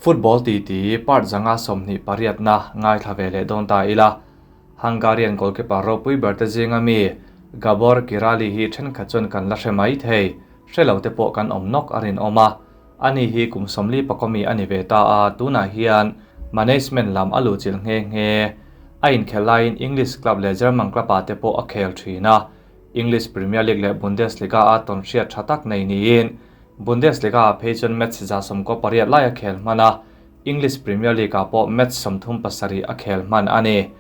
Football titi part 128na ngaithla ve leh dawn ta ila. Hungarian goalkeeper ropui ber te zinga mi Gabor Kiraly hi thenkhat chuan kan la hre mai thei, hre lo te pawh kan awm nawk a rinawm a. Ani hi kum sawmli pakua mi a ni ve ta a, tunah hian management lam a luhchilh nghe nghe. A inkhelh laiin English club leh German club ah te pawh a khel thin a. English Premier League leh Bundesliga a tawnhriat tha tak nei niin Bundesliga ah phei chuan match 98 lai a khel hman a, English Premier League ah pawh match 37 a khel hman a ni.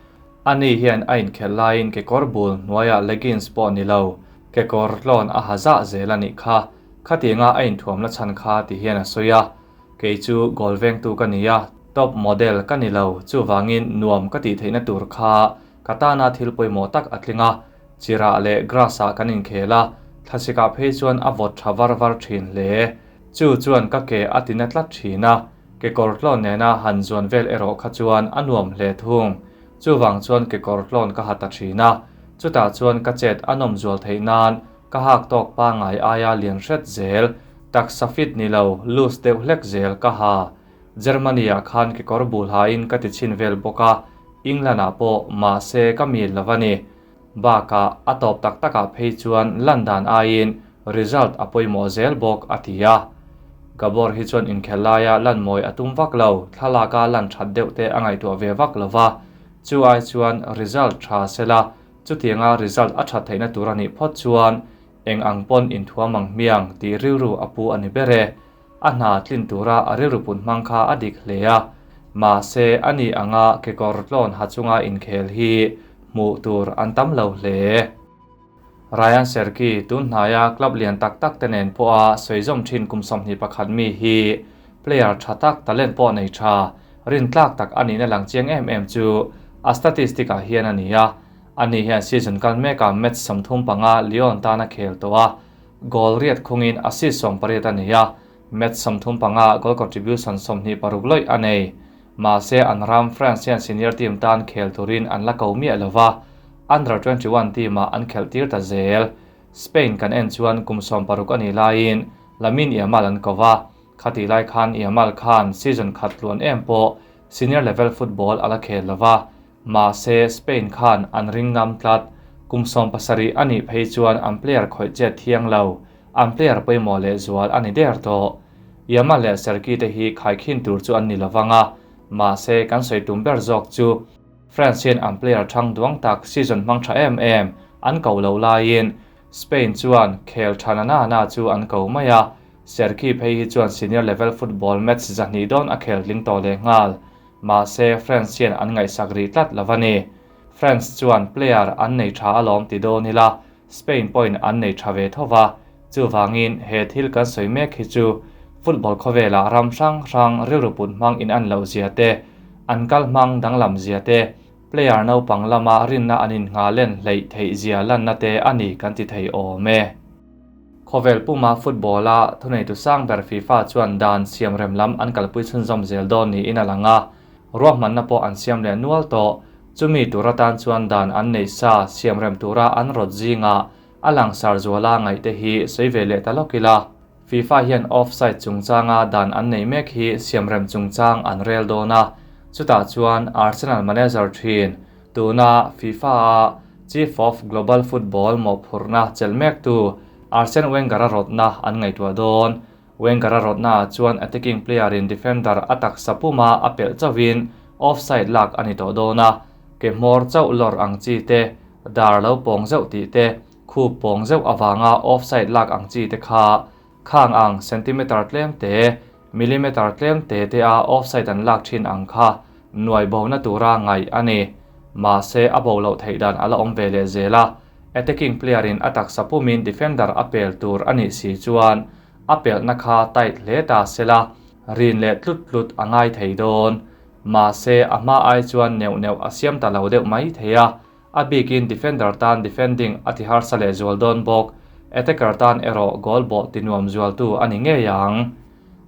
Ani hian a inkhelh laiin kekawr bul hnuaiah leggings pawh ni lo, kekawr tlawn a ha zah zel a nih kha. Khatianga a inthuamna chhan kha ti hian a sawi a, Kei chu goal vengtu ka ni a, top model ka ni lo, chuvangin nuam ka tih theihna tur kha ka tana thil pawimawh tak a tling a, chirah leh grass ah kan inkhel a, thlasikah phei chuan a vawt tha var var thin hle. Chu chuan ka ke a tina tlat thin a, kekawr tlawn nena han zuan vel erawh kha chuan a nuam hle thung. Chuvang chuan kekawr tlawn ka ha ta thin a, chutah chuan ka chet a nawm zual theih nan ka hak tawk pangngai aia lian hret zel, taksa fit ni lo, loose deuh hlek zel ka ha. Germany ah khan kekawr bul hain ka ti chhin vel bawk a, England ah pawh mahse ka mil lo a ni. Bakah a tawp tak takah phei chuan lan dan aiin result a pawimawh zel bawk a ti a. Gabor hi chuan inkhelh laia lan mawi a tum vak lo, thlalaka lan that deuh te a ngaihtuah ve vak lo va, chu ai chuan result tha sela chutianga result a that theihna tur a nih phawt chuan eng ang pawn inthuam ang hmiang tih rilru a pu a ni ber e. A hna tlin tura a rilru pun hmang kha a dik hle a, mahse a ni anga kekawr tlawn ha chunga inkhel hi hmuh tur an tam lo hle. Rayan Cherki tun hnaia club lian tak tak te nen pawha sawi zawm thin kum 21 mi hi player tha tak talent pawh nei tha, rin tlak tak a nihna lang chiang em em chu a statistic ah hian a ni a. Ani hian season kal mekah match 35 Lyon tan a khel tawh a, Goal riat khungin assist 18 a nei a, match 35 goal contribution 26 lawih a nei. Mahse an ram France hian senior team tan khel turin an la ko miah lova, under 21 team ah an khelh tir ta zel. Spain kan en chuan kum 60 a nih laiin Lamine Yamal an ko va, khatih lai khan Yamal khan season khat tluan em pawh senior level football a la khel lova, Mahse, Spain khan an ring ngam tlat. Kum 17 a nih phei chuan an player khawih chet thiang lo, an player pawimawh leh zual a ni der tawh. Yamal leh Cherki te hi khaikhin tur chu an ni lovang a, mahse kan sawi tum ber zawk chu France hian an player thang duang tak season hmang tha em em an ko lo laiin Spain chuan khel tha na na na chu an ko mai a, Cherki phei hi chuan senior level football match 200 dawn a khel tling tawh leh nghal. Mahse, France hian an ngaihsak rih tlat lo a ni. France chuan player an nei tha alawm ti dawn ila, Spain pawhin an nei tha ve tho va. Chuvangin, he thil kan sawi mek hi chu football khawvelah ram hrang hrang rilru put hmang in an loh zia te, an kal hmang danglam zia te, player naupang lama rinna an inngha len hleih theih zia lanna te a ni kan ti thei awm e. Khawvel puma football a thuneitu sang ber FIFA chuan dan siam rem lam an kalpui chhunzawm zel dawn niin a lang a, ruahmanna pawh an siam leh nual tawh. Chumi tur atan chuan dan an neih sa siam rem tura an rawt zingah a langsar zuala ngaihte hi sawi ve leh ta lawk ila. FIFA hian offside chungchanga dan an nei mek hi siam rem chungchang an rel dawn a, chutah chuan Arsenal manager thin tuna FIFA a Chief of Global Football mawhphurhna chelh mektu Arsene Wenger-a rawtna an ngaihtuah dawn. Wenger-a rawtnaah chuan attacking player-in defender a taksa puma a pelh chauhin offside lak a ni tawh dawn a, ke hmawr chauh lawr ang chi te, dar lo pawng zeuh tih te, khup pawng zeuh avanga offside lak ang chi te kha khang ang centimeter tlem te, millimeter tlem te te a offside an lak thin ang kha nuai bona tura ngaih a ni. Mahse, a bo loh theih dan a la awm ve leh zel a, attacking player in a taksa pumin defender a pel tur a nih si chuan a pelhna kha tight hle ta sela, rin leh tlut tlut a ngai thei dawn. Mahse, a hma ai chuan neuh neuh a siam ta lo deuh mai thei a, a bikin defender tan defending a ti harsa leh zual dawn bawk, attacker tan erawh goal bawh ti nuam zualtu a ni ngei ang.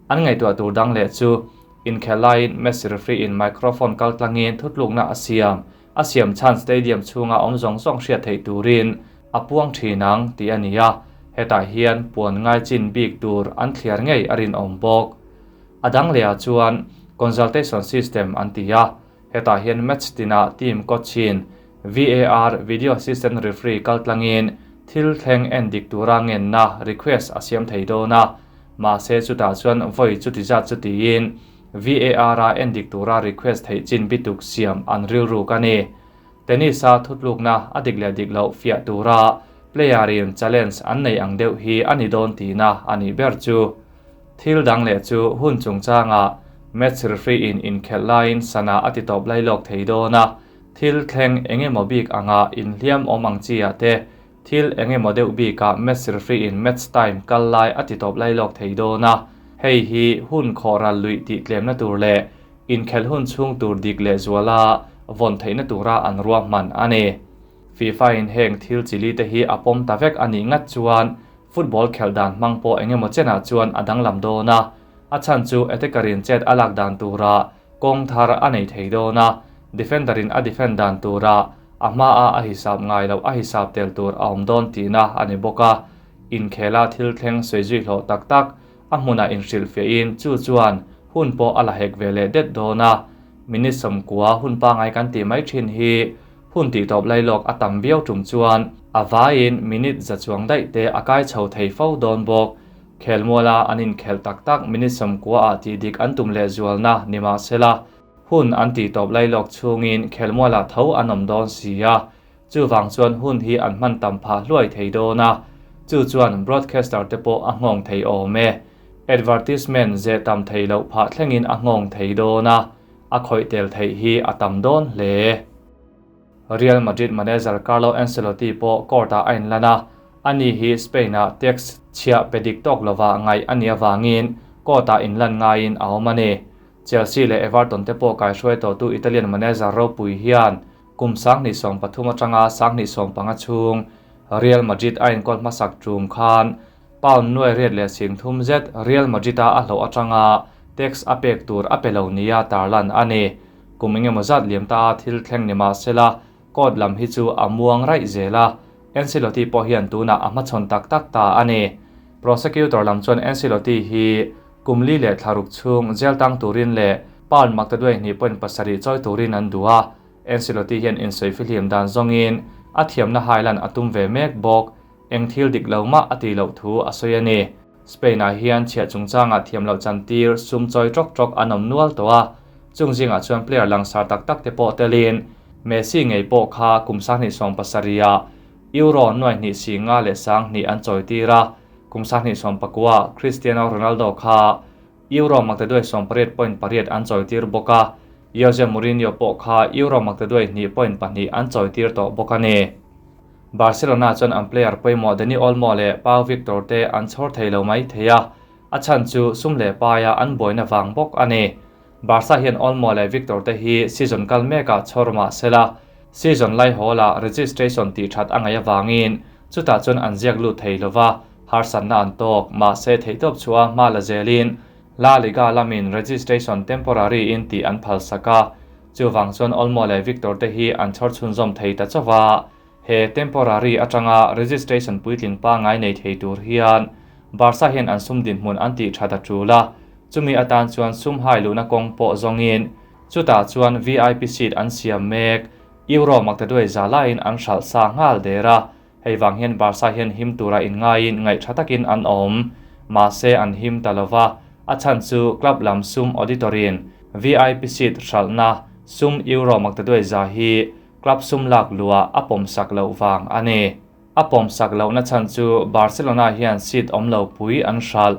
An ngaihtuah tur dang leh chu inkhelh laiin Messi referee in microphone kal tlangin thutlukna a siam, a siam chhan stadium chhunga awm zawng zawng hriat theih turin a puang thin ang tih a ni a, hetah hian puan ngai chin bik tur an thliar ngei a rinawm bawk. A dang lehah chuan Consultation system an ti a, hetah hian match tinah team coach-in VAR, Video Assistant Referee, kaltlangin thil thleng en dik tura ngenna, request, a siam thei dawn a, mahse chutah chuan vawi chuti zat chu tiin VAR-a en dik tura request theih chin bituk siam an rilruk a ni. Tennis-a thutlukna a dik leh dik loh fiah tura player-in challenge an nei ang deuh hi a ni dawn tihna a nih ber chu. Thil dang leh chu hun chungchangah match referee-in inkhelh laiin sana a ti tawp lai lawk thei dawn a, thil thleng eng emaw bik anga inhliam awm ang chi ah te, thil eng emaw deuh bikah match referee-in match time kal lai a ti tawp lai lawk thei dawn a, hei hi hun khawhral luih tih tlemna tur leh inkhelh hun chhung tur dik leh zuala vawn theihna tura an ruahman a ni. FIFA-in heng thil chili te hi a pawm ta vek a nih ngat chuan Football khelh dan hmang pawh eng emaw chenah chuan a danglam dawn a, a chhan chu attacker-in chet a lak dan turah kawng thar a nei thei dawn a, defender-in a defend dan turah a hmaa a hisap ngai loh a hisap tel tur a awm dawn tihna a ni bawk a. Inkhela thil thleng sawi zui hlawh tak tak a hmunah inhrilhfiahin chu chuan hun pawh a la hek ve leh det dawn a, minute 90 hun pangngai kan tih mai thin hi Hun tihtawp lailawk a tam viau tum chuan a vaiin minute za chuang daih te a kai chho thei fo dawn bawk. Khelmuala an inkhelh tak tak minute 90 ah tih dik an tum lehzualna ni mahsela, hun an tihtawp lailawk chhungin khelmualah tho an awm dawn si a, chuvang chuan hun hi an hman tam phah hluai thei dawn a, chu chuan broadcaster te pawh a nghawng thei awm e. Advertisement zeh tam thei loh phah thlengin a nghawng thei dawn a. A khawih tel theih hi a tam dawn hle. Real Madrid manager Carlo Ancelotti pawh court-ah a inlan a, ani hi Spain-ah tax chhiah pe dik tawk lova ngaih a nih avangin court-ah inlan ngaiin a awm a ni. Chelsea leh Everton te pawh kaihruai tawhtu Italian manager ropui hian kum 2013 atanga 2015 chhung Real Madrid a inkawl hmasak tum khan Pound nuai riat leh 30 zet Real Madrid-a a hlawh atanga tax a pek tur a pe lo nia tarlan a ni. Kum engemaw zat liam ta a thil thleng ni mah sela, court lam hi chu a muang raih zel a, Ancelotti pawh hian tunah a hmachhawn tak tak ta a ni. Prosecutor lam chuan Ancelotti hi kum li leh thla ruk chhung jail tang turin leh pound maktaduai hnih point pasarih chawi turin an duh a, Ancelotti hian insawi fihlim dan zawngin a thiamna hailan a tum ve mek bawk. Eng thil dik lo mah a tih loh thu a sawi a ni. Spain-ah hian chhiah chungchangah thiam loh chantir sum chawi tawk tawk an awm nual tawh a, chung zingah chuan player langsar tak tak te pawh telin Messi ngei pawh kha kum 2017-ah Euro nuai hnih 50 leh 2000 an chawi tir a, kum 2019-ah Cristiano Ronaldo kha Euro maktaduai 18.8 an chawi tir bawk a, Jose Mourinho pawh kha Euro maktaduai hnih point pahnih an chawi tir tawh bawk a ni. Barcelona chuan an player pawimawh Dani Olmo leh Pau Victor te an chhawr thei lo mai thei a, a chhan chu sum leh paia an buaina vang bawk a ni. Barca hian Olmo leh Victor te hi season kal mekah chhawr mah sela, season lai hawlah registration tih that a ngaih avangin chutah chuan an ziak lut thei lova, harsatna an tawk. Mahse theihtawp chhuah hma la zelin La Liga lamin registration temporary in tih an phalsak a, Chuvang chuan Olmo leh Victor te hi an chhawr chhunzawm thei ta chauh a, he temporary atanga registration puitling pangngai nei thei tur hian Barca hian an sum dinhmun an tih that a tul a, chumi atan chuan sum hai luhna kawng pawh zawngin chutah chuan VIP seat an siam mek, Euro maktaduai za laiin an hralh sa nghal der a, hei vang hian Barca hian him tura inngaiin ngaih tha takin an awm. Mahse an him ta lova, a chhan chu club lam sum auditor-in VIP seat hralhna sum Euro maktaduai za hi club sum lak luah a pawmsak loh vang a ni. A pawmsak lohna chhan chu Barcelona hian seat awm lo pui an hralh.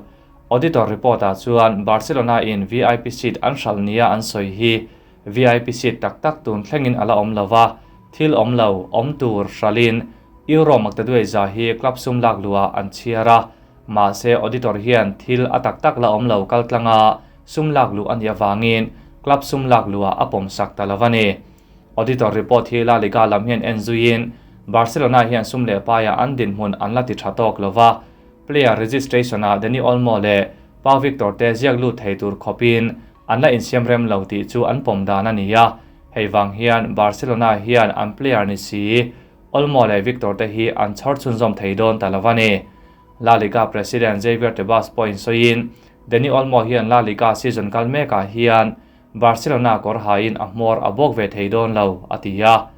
Auditor report-ah chuan Barcelona-in VIP seat an hralh nia an sawi hi VIP seat tak tak tun thlengin a la awm lo va, thil awm lo, awm tur hralhin Euro maktaduai za hi club sum lak luah an chhiar a, mahse auditor hian thil a tak tak la awm lo kaltlanga sum lak luh a nih avangin club sum lak luah a pawmsak ta lo a ni. Auditor report hi La Liga lam hian en zuiin Barcelona hian sum leh paiah an dinhmun an la ti tha tawk lo va, player registration-ah Dani Olmo leh Pau Victor te ziak lut thei tur khawpin an la insiam rem lo tih chu an pawm dan a ni a, hei vang hian Barcelona hian an player ni si Olmo leh Victor te hi an chhawr chhunzawm thei dawn ta lo a ni. La Liga president Javier Tebas pawhin sawiin, Dani Olmo hian La Liga season kal mekah hian Barcelona kawr hain a hmawr a bawk ve thei dawn lo, a ti a.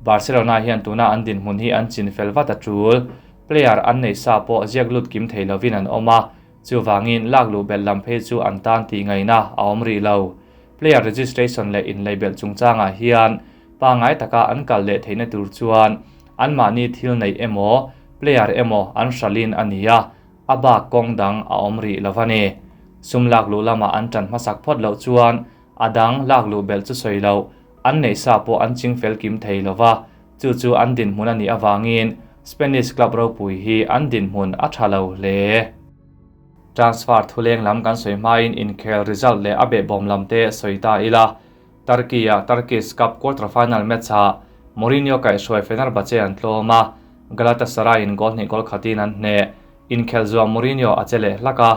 Barcelona hian tuna an dinhmun hi an chinfel vat a tul. Player an neih sa pawh ziak lut kim thei lovin an awm a, chuvangin lak luh belh lam phei chu an tan tih ngaihna a awm rih lo. Player registration leh inleibelh chungchangah hian pangngai taka an kal leh theihna tur chuan anmahni thil neih emaw, player emaw an hralhin a ni a, a bak kawng dang a awm rih lo va ni. Sum lak luh lamah an tan hmasak phawt loh chuan a dang lak luh belh chu sawi loh, an neih sa pawh an ching fel kim thei lo va, chu chu an dinhmun a nih avangin Spanish club ropui hi an dinhmun a tha lo hle. Transfer thuleng lam kan sawi hmain inkhel result leh a behbawm lam te sawi ta ila, Turkey-a Turkish Cup quarter-final match-ah Mourinho kaihhruai Fenerbahce an tlawm a, Galatasaray-in goal hnih goal khatin an hneh. Inkhel zuah Mourinho a che leh hlak a,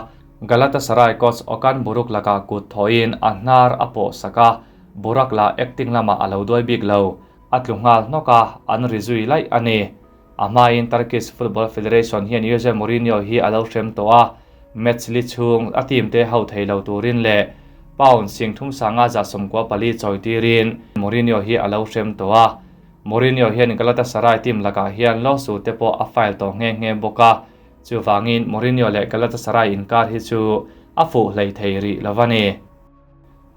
Galatasaray coach Okan Buruk lakah kut thawhin a hnar a pawh sak a, Burak lah acting lamah a lo duai bik lo, a tlu nghal hnawk a, an ri zui laih a ni. A hmain Turkish Football Federation hian Jose Mourinho hi a lo hrem tawh a, match li chhung a team te ho thei lo turin leh pound 34 194 chawi tirin Mourinho hi a lo hrem tawh a. Mourinho hian Galatasaray team lakah hian lawsuit te pawh a file tawh nghe nghe bawk a, chuvangin Mourinho leh Galatasaray inkar hi chu a fuh hlei thei rih lo a ni.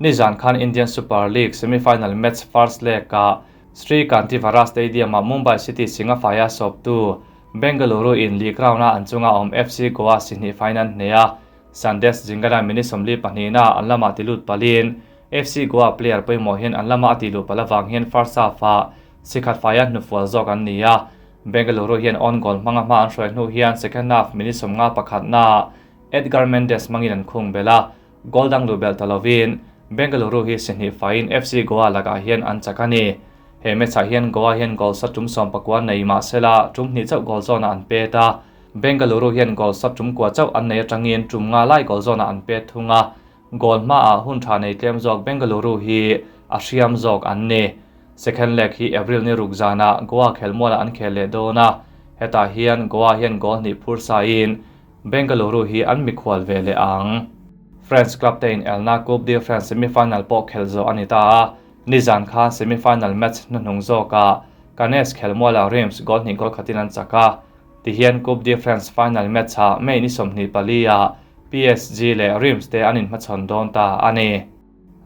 Nizan khan Indian Super League semi-final match first leg-ah Sri Kanteevara Stadium-ah Mumbai City singa faia sawptu Bengaluru in league round-a an chunga awm FC Goa si hnih faiin an hneh a, Sandesh Jhingan minute 42-ah an lamah ti lut palhin FC Goa player pawimawh hian an lama a tih luh palh avang hian first half-ah si khat faia hnufual zawk an ni a, Bengaluru hian own goal hmanga hma an hruai hnu hian second half minute 51-ah Edgar Mendes hmangin an khung belh a. Goal dang luh belh ta lovin Bengaluru hi si hnih faiin FC Goa lakah hian an chak a ni. He match-ah hian Goa hian goal shot tum 19 nei mahsela tum hnih chauh goal zawnah an pet a. Bengaluru hian goal shot tum kua chauh an nei atangin tum nga lai goal zawnah an pet thung a. Goal hmaah hun tha nei tlem zawk Bengaluru hi a hriam zawk an ni. Second leg hi April ni ruk zanah Goa khelmualah an khel leh dawn a. Hetah hian Goa hian goal hnih phur sain Bengaluru hi an mikhual ve leh ang. French club te inelna Coupe de France semi-final pawh khelh zawh a ni ta a, nizan khan semi-final match hnuhnung zawkah Cannes khelmualah Reims goal hnih goal khatin an chak a. Tihian Coupe de France final match-ah May ni 24 ah PSG leh Reims te an inhmachhawn dawn ta a ni.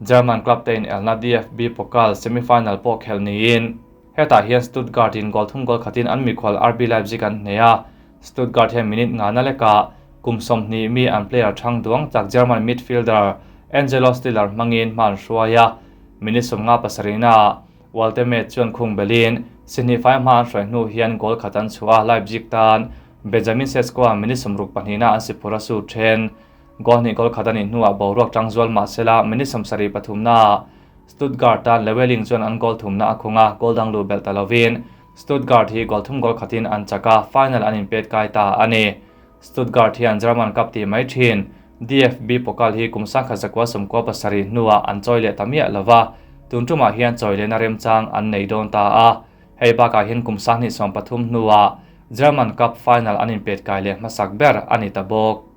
German club te inelna DFB Pokal semi-final pawh khelh niin hetah hian Stuttgart in goal thum goal khatin an mikhual RB Leipzig an hneh a, Stuttgart hian minute ngana lekah kum 20 mi an player thang duang chak German midfielder Angelo Stiller hmangin hma an hruai a, minute 57-ah Woltemade chuan khung belin si hnih fai hma an hruai hnu hian goal khat an chhuah a, Leipzig tan Benjamin Sesko-a minute 62-ah an si phur a su then. Goal hnih goal khat a nih hnuah boruak tang zual mahsela minute 73-ah Stuttgart tan Leweling chuan an goal thumna a khung a, goal dang luh belh ta lovin Stuttgart hi goal thum goal khatin an chak a, final an inpet kai ta a ni. Stuttgart hian German Cup tih mai thin DFB Pokal hi kum 1997 hnuah an chawi leh ta miah lo va, tun tumah hian chawi lehna remchang an nei dawn ta a. Hei bakah hian kum 2013 hnuah German Cup final an inpet kai leh hmasak ber a ni ta bawk.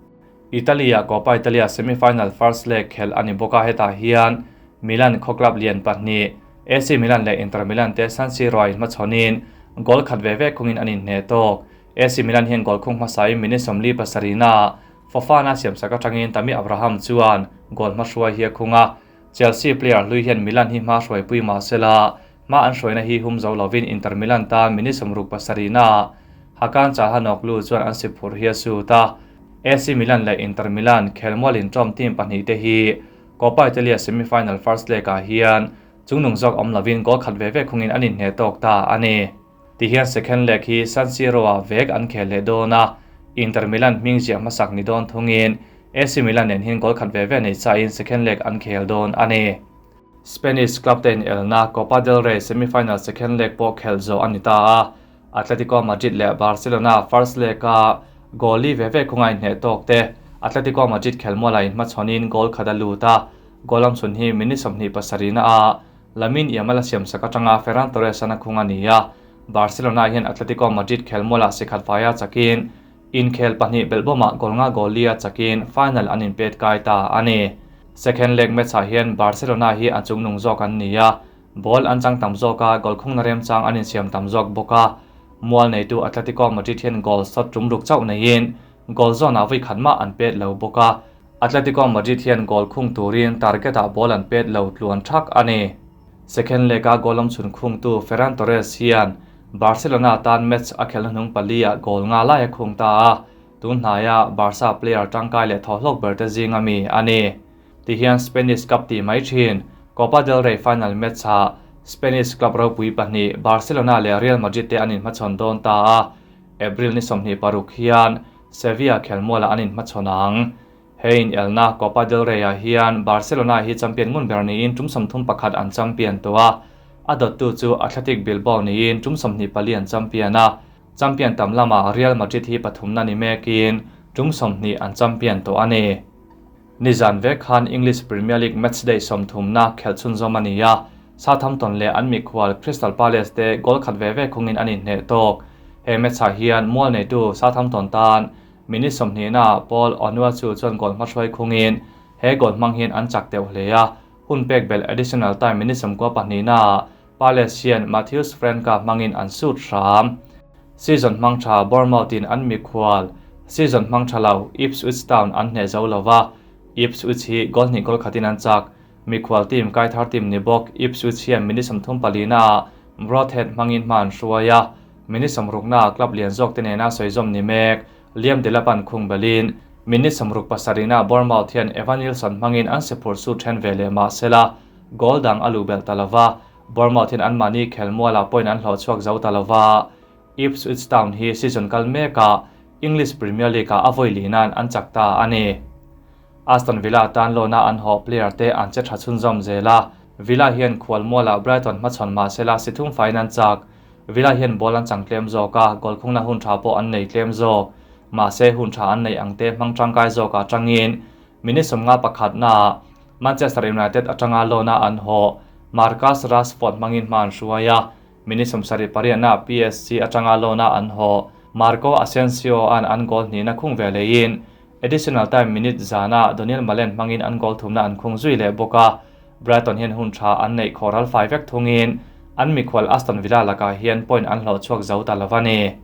Italy-ah Coppa Italia semi-final first leg khelh a ni bawk a, hetah hian Milan khaw club lian pahnih AC Milan leh Inter Milan te San Siro-ah inhmachhawnin goal khat ve ve khungin an inhneh tawk. AC Milan hian goal khung hmasain minute 47-ah Fofana siamsak atangin Tammy Abraham chuan goal hmahruai hi a khung a. Chelsea player hlui hian Milan hi hma hruaipui mahsela hma an hruaina hi hum zo lovin Inter Milan tan minute 67-ah Hakan Calhanoglu chuan an si phurh hi a sut a. AC Milan leh Inter Milan khelmual intawm team pahnih te hi Coppa Italia semi-final first leg-ah hian chungnung zawk awm lovin goal khat ve ve khungin an inhneh tawk ta a ni. Tihian second leg hi San Siro-ah vek an khel leh dawn a, Inter Milan hming ziah hmasak ni dawn thungin AC Milan nen hian goal khat ve ve nei chain second leg an khel dawn a ni. Spanish club te inelna Copa del Rey semi-final second leg pawh khelh zawh a ni ta a, Atletico Madrid leh Barcelona first leg-a goal li ve ve khunga inhneh tawk te Atletico Madrid khelmualah inhmachhawnin goal khat a lut a, goal am chhun hi minute 27-ah Lamine Yamal a siamsak atanga Ferran Torres-an a khung a ni a, Barcelona hian Atletico Madrid khelmualah si khat vaia chakin inkhel pahnih belhbawmah goal nga goal li a chakin final an inpet kai ta a ni. Second leg match-ah hian Barcelona hi a chungnung zawk an ni a, ball an chang tam zawk a, goal khungna remchang an insiam tam zawk bawk a. Mual neitu Atletico Madrid hian goal shot tum ruk chauh neiin goal zawnah vawi khat mah an pet lo bawk a. Atletico Madrid hian goal khung turin target-ah ball an pet lo tluan thak a ni. Second leg-a goal awmchhun khungtu Ferran Torres hian Barcelona tan match a khelhna hnung pali-ah goal nga lai a khung ta a, tun hnaia Barca player tangkai leh thawhlawk berte zinga mi a ni. Tihian Spanish Cup tih mai thin Copa del Rey final match-ah Spanish club ropui pahnih Barcelona leh Real Madrid te an inhmachhawn dawn ta a, April ni 26 hian Sevilla khelmualah an inhmachhawn ang. He inelna Copa del Rey-ah hian Barcelona hi champion ngun ber niin tum 31 an champion tawh a, a dawttu chu Athletic Bilbao niin tum 24 an champion a, champion tam lamah Real Madrid hi pathumna ni mekin tum 20 an champion tawh a ni. Nizan vek khan English Premier League matchday sawmthumna khelh chhunzawm a ni a, Southampton leh an mikhual Crystal Palace te goal khat ve ve khungin an inhneh tawk. He match-ah hian mual neitu Southampton tan minute 20-naah Paul Onuachu chuan goal hmahruai khungin he goal hmang hian an chak deuh hle a, hun pek belh additional time minute 92-naah Palace hian Matheus Franca hmangin an sut hram. Season hmang tha Bournemouth-in an mikhual season hmang tha lo Ipswich Town an hneh zo lova, Ipswich hi goal hnih goal khatin an chak. Mikhual team kaithar team ni bawk Ipswich hian minute 34-naah Broadhead hmangin hma an hruai a, minute 60-naah club lian zawk te nena sawizawm ni mek Liam Delap an khung belin minute 67-naah Bournemouth hian Evan Nilsson hmangin an siphur sut then ve leh mahsela goal dang a luh belh ta lova, Bournemouth hian anmahni khelmualah point an hlawh chhuak zo ta lova. Ipswich Town hi season kal mekah English Premier League-ah a vawi li nan an chak ta a ni. Aston Villa tan lawna an hawh player te an che tha chhunzawm zel a, Villa hian khualmualah Brighton hmachhawn mahsela si thum faiin an chak. Villa hian ball an chang tlem zawk a, goal khungna hun tha pawh an nei tlem zawk. Mahse hun tha an neih ang te hmang tangkai zawkah tangin minute 51-naah Manchester United atanga lawna an hawh Marcus Rashford hmangin hma an hruai a, minute 78-naah PSG atanga lawna an hawh Marco Asensio an an goal hnihna khung ve leiin additional time minute zana Daniel Malen hmangin an goal thumna an khung zui leh bawk a, Brighton hian hun tha an neih khawral fai vek thungin an mikhual Aston Villa lakah hian point an hlawh chhuak zo ta lova ni.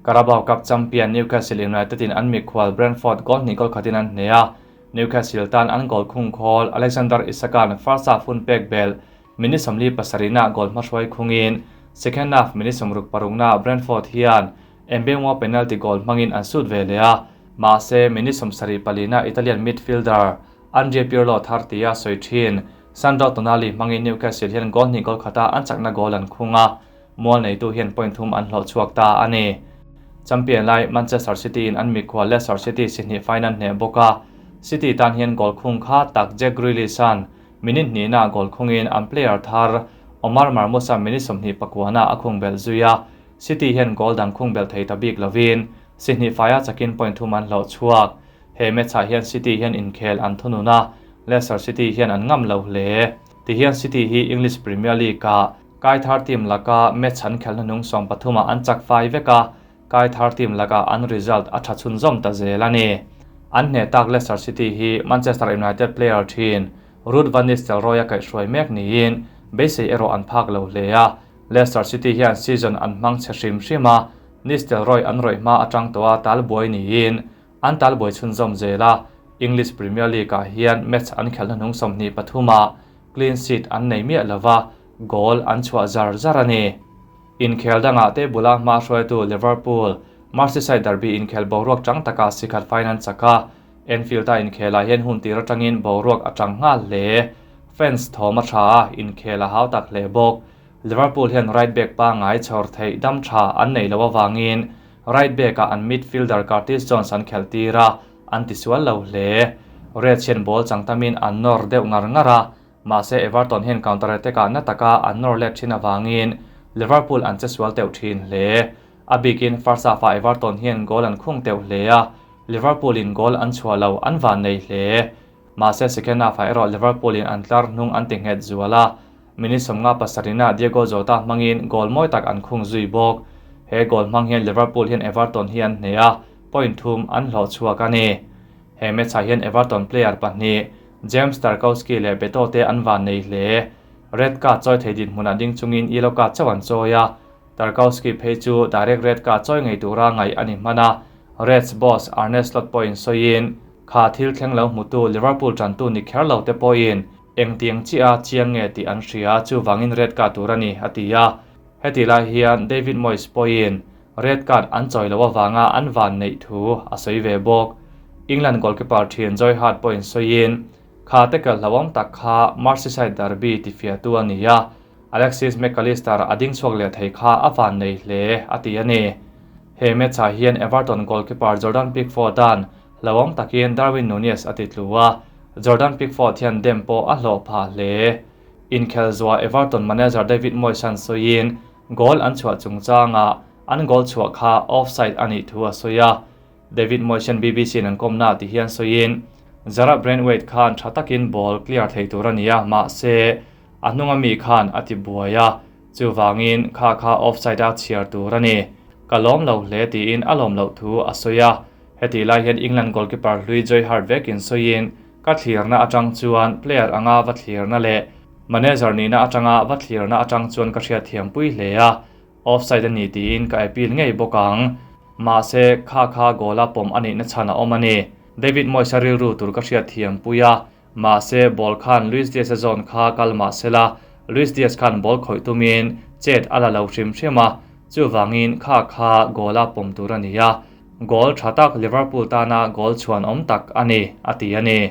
Carabao Cup champion Newcastle United in an mikhual Brentford goal hnih goal khatin an hneh a, Newcastle tan an goal khung khawl Alexander Isak-a'n first half hun pek belh minute 47-naah goal hmahruai khungin second half minute 66-naah Brentford hian Mbeumo penalty goal hmangin an sut ve leh a, mahse minute 74-naah Italian midfielder Andrea Pirlo thar tia sawi thin Sandro Tonali hmangin Newcastle hian goal hnih goal khata an chakna goal an khung a, mual neitu hian point thum an hlawh chhuak ta a ni. Champion lai Manchester City in an mikhual Leicester City si hnih final hneh bawk a, City tan hian goal khung kha tak Jack Grealish-a'n minute hnihnaah goal khungin an player thar Omar Marmoush-a'n minute 29-naah a khung belh zui a, City hian goal dang khung belh thei ta bik lovin si hnih faia chakin point thum an hlawh chhuak. He match-ah hian City hian inkhel an thunun a, Leicester City hian an ngam lo hle. Tihian City hi English Premier League-ah Kaithar team laka match an khelhna hnung 13-ah an chak fai vek a, Kaithar team laka an result a tha chhunzawm ta zel a ni. An hneh tak Leicester City hi Manchester United player thin Ruud van Nistelrooy a kaihhruai mek niin beisei erawh an phak lo hle a, Leicester City hian season an hmang chhe hrim hrim a, Nistelrooy an rawih hma atang tawh a talbuai niin an talbuai chhunzawm zel a, English Premier League-ah hian match an khelhna hnung 23-ah clean sheet an nei miah lova, goal an chhuah zar zar a ni. Inkhel dangah te bula hma hruaitu Liverpool, Merseyside derby inkhel boruak tang taka sikhat fine an chak a, Anfield-a inkhelah hian hun tir atangin boruak a tang nghal hle. Fans thawm a tha a, inkhel a hau tak hle bawk. Liverpool hian right back pangai chhawr theih dam tha an nei lo awangin right back-ah an midfielder Curtis Jones an khelh tir a, an tisual lo hle. Reds hian ball chang tamin an nawr deuh ngar ngar a, mahse Everton hian counter attack-ah na taka an nawr let thin awangin Liverpool an che sual teuh thin hle. A bikin first half-ah Everton hian goal an khung teuh hle a, Liverpool in goal an chhuah lo an van nei hle. Mahse second half-ah erawh Liverpool in an tlar hnung an ti nghet zual a, minute 57-naah Diogo Jota hmangin goal mawi tak an khung zui bawk. He goal hmang hian Liverpool hian Everton hi an hneh a, point thum an hlawh chhuak a ni. He match-ah hian Everton player pahnih James Tarkowski leh Beto te an vannei hle. Red card chawi thei dinhmunah ding chungin yellow card chauh an chawi a, Tarkowski phei chu direct red card chawi ngei tura ngaih a ni hman a, Reds boss Arne Slot pawhin sawiin, Kha thil thleng lo hmutu Liverpool tantu ni kher lo te pawhin engtiang chiah a chiang nge tih an hria, chuvangin red card tur a ni, a ti a. Heti lai hian David Moyes pawhin red card an chawi loh avanga an van neih thu a sawi ve bawk. England goalkeeper thin Joy Hart pawhin sawiin, Kha tackle hlauhawm tak kha Merseyside derby tifiahtu a ni a, Alexis Mac Allister a ding chhuak leh thei kha a van nei hle, a ti a ni. He match-ah hian Everton goalkeeper Jordan Pickford-a'n hlauhawm takin Darwin Nunez a ti tlu a, Jordan Pickford hian dem pawh a hlawh phah hle. Inkhel zuah Everton manager David Moyes-a'n sawiin goal an chhuah chungchangah an goal chhuah kha offside a nih thu a sawi a. David Moyes-a'n BBC-in an kawmna ti hian sawiin Jarrad Branthwaite khan tha takin ball clear thei tur a ni a, mahse a hnunga mi khan a ti buai a, chuvangin kha kha offside a chhiar tur a ni. Ka lawm lo hle tiin a lawm loh thu a sawi a. Hetih lai hian England goalkeeper hlui Joy Hart vekin sawiin, Ka thlirna atang chuan player anga va thlirna leh manager nihna atanga va thlirna atang chuan ka hriatthiampui hle a, offside a ni tiin ka appeal ngei bawk ang. Mahse, kha kha goal a pawm a nihna chhan a awm a ni. David Moyes-a rilru tur ka hriatthiampui a, mahse ball khan Luis Diaz-a zawn kha kal mah sela, Luis Diaz khan ball khawih tumin chet a la lo hrim hrim a, chuvangin kha kha goal a pawm tur a ni a. Goal tha tak Liverpool tana goal chhuan awm tak a ni, a ti a ni.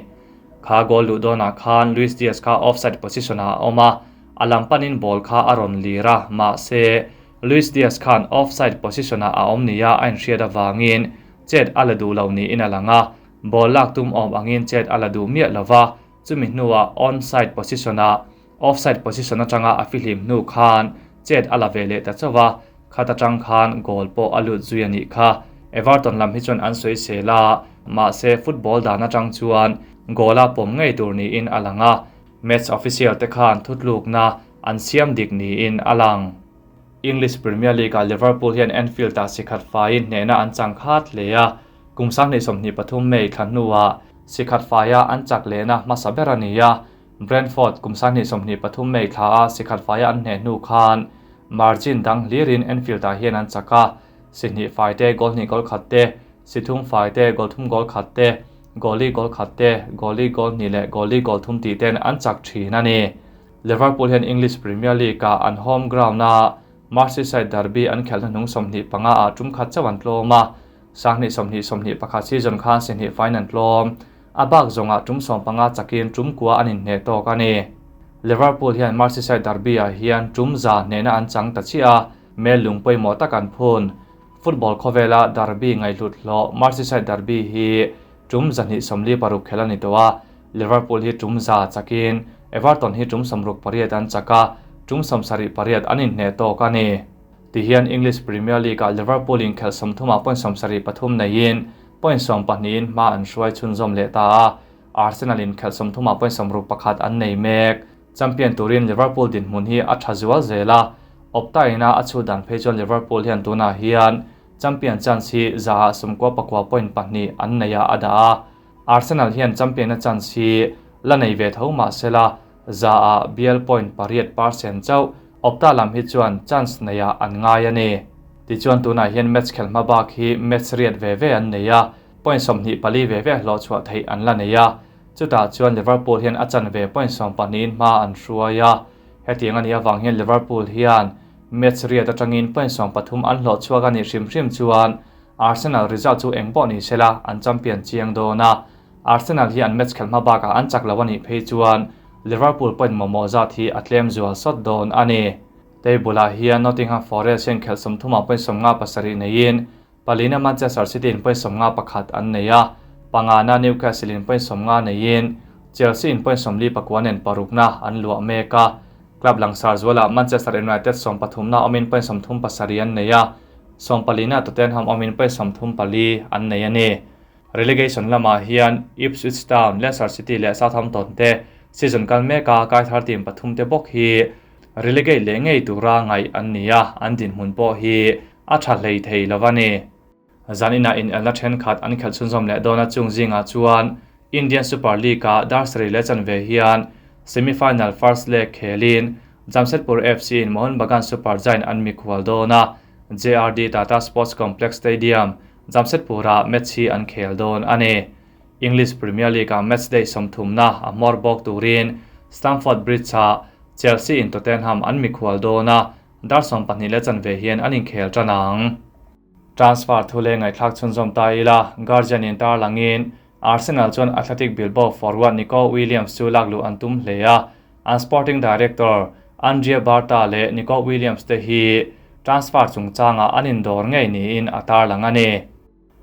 Kha goal luh dawnah khan Luis Diaz kha offside position-ah a awm a, a lam panin ball kha a rawn lir a, mahse, Luis Diaz khan offside position-ah a awm nia a inhriat avangin chet a la duh lo niin a lang a, ball lak tum awm angin chet a la duh miah lo va, chumi hnuah onside position-ah Offside position atanga a fihlim hnu khan chet a la ve leh ta chauh a, khat atang khan goal pawh a lut zui a nih kha. Everton lam hi chuan an sawi sel a, mahse football dan atang chuan goal a pawm ngei tur niin a lang a, match official te khan thutlukna an siam dik niin a lang. English Premier League-ah Liverpool hian Anfield-ah sikhat faiin hnehna an chang khat hle a, kum 2023 May thla hnuah sikhat faia an chak lehna hmasa ber a ni a, Brentford kum 2023 May thla a sikhat faia an hneh hnu khan margin dang hlirin Anfield-ah hian an chak a, si hnih fai te, goal hnih goal khat te, si thum fai te, goal thum goal khat te, goal li goal khat te, goal li goal hnih leh goal li goal thum tih ten an chak thin a ni. Liverpool hian English Premier League-ah an home ground-a Merseyside derby an khelhna hnung 25 ah tum khat chauh an tlawm a, 2020-21 season khan si hnih faiin an tlawm. A bak zawngah tum 15 chakin tum kua an inhneh tawk a ni. Liverpool hian Merseyside derby-ah hian tum za hnehna an chang ta chiah a, mel lung pawimawh tak an phun. Football khawvela derby ngaihhlut hlawh Merseyside derby hi tum 246 khelh a ni tawh a, Liverpool hi tum za chakin Everton hi tum 68 an chak a, tum 78 an inhneh tawk a ni. Tihian English Premier League-ah Liverpool inkhelh 30 point 73 neiin point 12 in hma an hruai chhunzawm leh ta a, Arsenal inkhelh 30 point 61 an nei mek. Champion turin Liverpool dinhmun hi a tha zual zel a, Opta ina a chhut dan phei chuan Liverpool hian tunah hian champion chance hi zaah 99 point pahnih an nei ah a dah a, Arsenal hian champion-a chance hi la nei ve tho mah sela zaah bial point pariat percent chauh Opta lam hi chuan chance neiah an ngai a ni. Tichuan tunah hian match khelh hma bak hi match riat ve ve an nei a, point 24 ve ve hlawh chhuah theih an la nei a. Chutah chuan Liverpool hian a chanve point 12 in hma an hruai a. Hetiang a nih avang hian Liverpool hian match riat atangin point 13 an hlawh chhuak a nih hrim hrim chuan Arsenal result chu eng pawh ni sela an champion chiang dawn a. Arsenal hi an match khelh hma bakah an chak lo a nih phei chuan Liverpool point mamawh zat hi a tlem zual sawt dawn a ni. Table-ah hian Nottingham Forest hian khelh 30 point 57 neiin palina Manchester City in point 51 an nei a, pangana Newcastle in point 50 neiin Chelsea in point 49 nen parukna an luah mek a. Club langsar zualah Manchester United 13na awmin point 37 an nei a, 14na Tottenham awmin point 34 an nei a ni. Relegation lamah hian Ipswich Town, Leicester City leh Southampton te season kal meka kaithar team pathum te bawk hi relegate leh ngei tura ngaih an ni a, an dinhmun pawh hi a tha hlei thei lo a ni. Zaninah inelna thenkhat an khelh chhunzawm leh dawn a chung zingah chuan Indian Super League-ah dar sarih leh chanve hian semi-final first leg khelin Jamshedpur FC in Mohun Bagan Super Giant an mikhual dawn a, JRD Tata Sports Complex Stadium, Jamshedpur-ah match hi an khel dawn a ni. English Premier League-ah match day sawmthumna a hmawr bawk turin Stamford Bridge-ah Chelsea in Tottenham an mikhual dawn a, dar 12 leh chanve hian an inkhel tan ang. Transfer thu leh ngaihthlak chhunzawm ta ila, Guardian in tarlangin Arsenal chuan Athletic Bilbao forward Nico Williams chu lakluh an tum hle a, an sporting director Andrea Berta leh Nico Williams te hi transfer chungchangah an indawr ngei niin a tarlang a ni.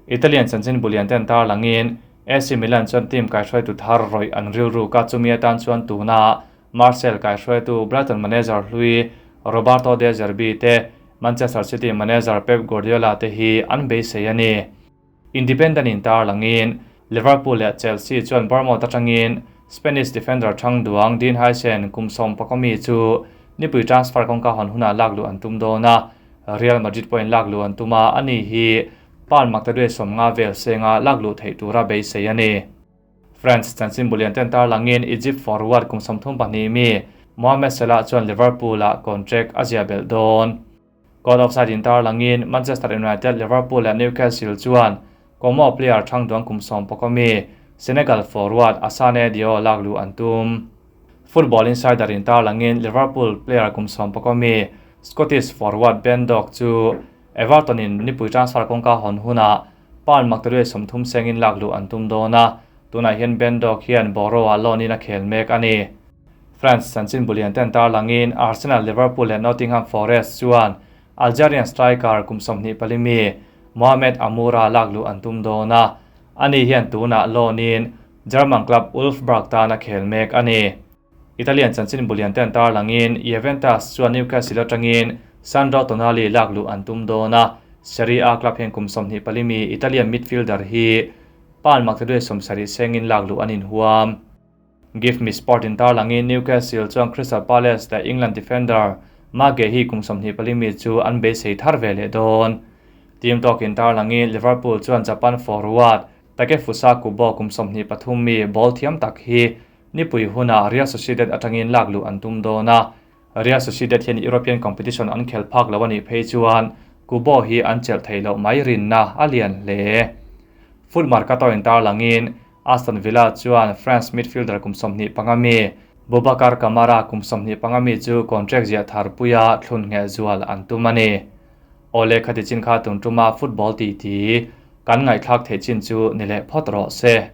Italian chanchin bulian ten tarlangin AC Milan chuan team kaihruaitu thar rawih an rilruk a, chumi atan chuan tuna Marseille kaihruaitu Brighton manager hlui Roberto De Zerbi te, Manchester City manager Pep Guardiola te hi an beisei a ni. Independent in tarlangin Liverpool leh Chelsea chuan Bournemouth atangin Spanish defender thang duang Dean Huijsen kum sawm pakawmi chu nipui transfer kawngka hawn hunah lakluh an tum dawn a, Real Madrid pawhin lakluh an tum a, ani hi pound maktaduai 50 vel senga lakluh theih tura beisei a ni. France chanchin bulian ten tarlangin Egypt forward kum 32 mi Mohamed Salah chuan Liverpool-ah contract a zia belh dawn. Caught offside in tarlangin Manchester United, Liverpool leh Newcastle chuan Como player thang duang kum 19 mi Senegal forward Assane Diao lakluh an tum. Football Insider in tarlangin Liverpool player kum 19 mi Scottish forward Ben Doak chu Everton in nipui transfer kawngka hawn hunah pound maktaduai 30 sengin lakluh an tum dawn a, tunah hian Ben Doak hian Borough-ah loan in a khel mek a ni. France chanchin bulian ten tarlangin Arsenal, Liverpool leh Nottingham Forest chuan Algerian striker kum 24 mi Mohamed Amoura lakluh an tum dawn a, ani hian tunah loan in German club Wolfsburg tan a khel mek a ni. Italian chanchin bulian ten tarlangin Juventus chuan Newcastle atangin Sandro Tonali lakluh an tum dawn a, Serie A club hian kum 24 mi Italian midfielder hi pound maktaduai 70 sengin lakluh an inhuam. Give Me Sport in tarlangin Newcastle chuan Crystal Palace leh England defender Marc Guehi kum 24 mi chu an beisei thar ve leh dawn. Team Talk in tarlangin Liverpool chuan Japan forward Takefusa Kubo kum 23 mi ball thiam tak hi nipui hunah Real Sociedad atangin lakluh an tum dawn a, Real Sociedad hian European competition an khel phak lo anih phei chuan Kubo hi an chelh thei loh mai rinna a lian hle. Foot Mercato in tarlangin Aston Villa chuan France midfielder kum 25 mi Boubacar Kamara kum 25 mi chu contract ziah thar puia thlun nge zual an tum a ni. Ole khati chin kha tum tuma football ti ti kan ngaihthlak thei chin chu ni leh phawt rawh se.